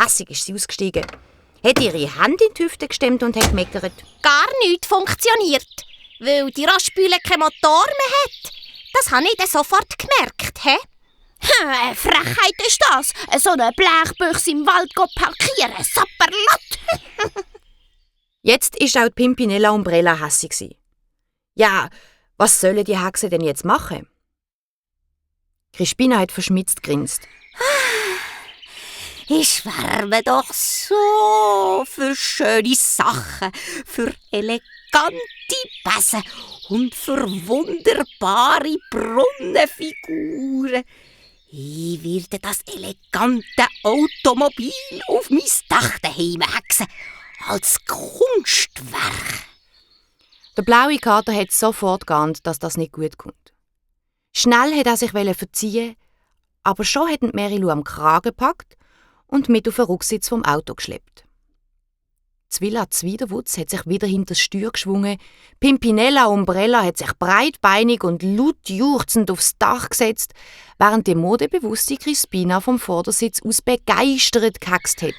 Hässig ist sie ausgestiegen, hat ihre Hände in die Hüfte gestemmt und hat gemeckert. Gar nichts funktioniert, weil die Rastbühle keinen Motor mehr hat. Das habe ich dann sofort gemerkt, hä? Frechheit ist das, so eine Blechbüchse im Wald parkieren, Sapperlot! Jetzt ist auch die Pimpinella Umbrella hässig. Ja, was sollen die Hexen denn jetzt machen? Crispina hat verschmitzt grinst. Ich schwärme doch so für schöne Sachen, für elegante Besen und für wunderbare Brunnenfiguren. Ich werde das elegante Automobil auf mein Dach daheim hexen, als Kunstwerk. Der blaue Kater hat sofort geahnt, dass das nicht gut kommt. Schnell hat er sich verziehen, aber schon hat Mary-Lou am Kragen gepackt und mit auf den Rücksitz vom Auto geschleppt. Zwilla Zwiderwutz hat sich wieder hinter das Steuer geschwungen, Pimpinella Umbrella hat sich breitbeinig und laut juchzend aufs Dach gesetzt, während die modebewusste Crispina vom Vordersitz aus begeistert gehext hat.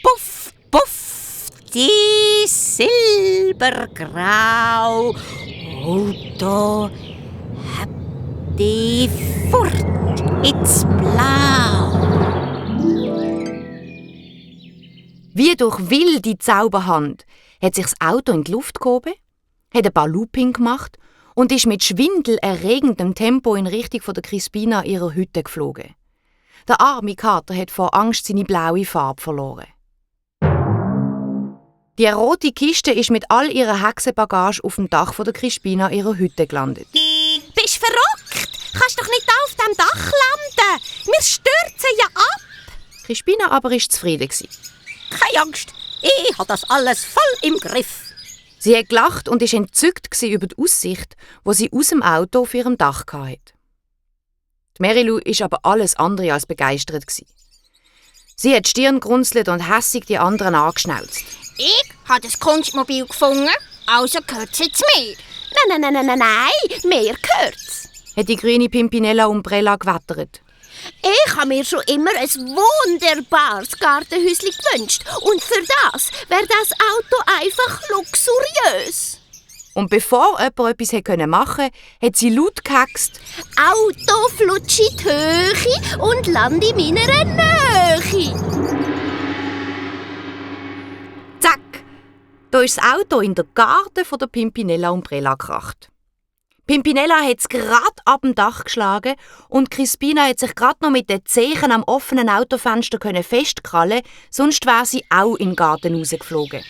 Puff, puff, die silbergrau Auto hab die fort ins Blau. Wie durch wilde Zauberhand hat sich das Auto in die Luft gehoben, hat ein paar Looping gemacht und ist mit schwindelerregendem Tempo in Richtung von der Crispina ihrer Hütte geflogen. Der arme Kater hat vor Angst seine blaue Farbe verloren. Die rote Kiste ist mit all ihrer Hexenbagage auf dem Dach von der Crispina ihrer Hütte gelandet. Bist verrückt? Kannst doch nicht auf dem Dach landen. Wir stürzen ja ab. Crispina aber war zufrieden. Keine Angst, ich habe das alles voll im Griff. Sie hat gelacht und war entzückt über die Aussicht, die sie aus dem Auto auf ihrem Dach hatte. Mary-Lou war aber alles andere als begeistert. Sie hat die Stirn gerunzelt und hässig die anderen angeschnauzt. Ich habe das Kunstmobil gefunden, also gehört es jetzt mir. Nein, mir gehört's. Hat die grüne Pimpinella Umbrella gewettert. Ich habe mir schon immer ein wunderbares Gartenhäuschen gewünscht. Und für das wäre das Auto einfach luxuriös. Und bevor jemand etwas machen konnte, hat sie laut gehext. Auto flutscht in die Höhe und lande in meiner Nähe. Zack! Da ist das Auto in den Garten von der Pimpinella Umbrella gekracht. Pimpinella hat es gerade ab dem Dach geschlagen und Crispina hat sich gerade noch mit den Zehen am offenen Autofenster festkrallen, sonst wäre sie auch in den Garten rausgeflogen.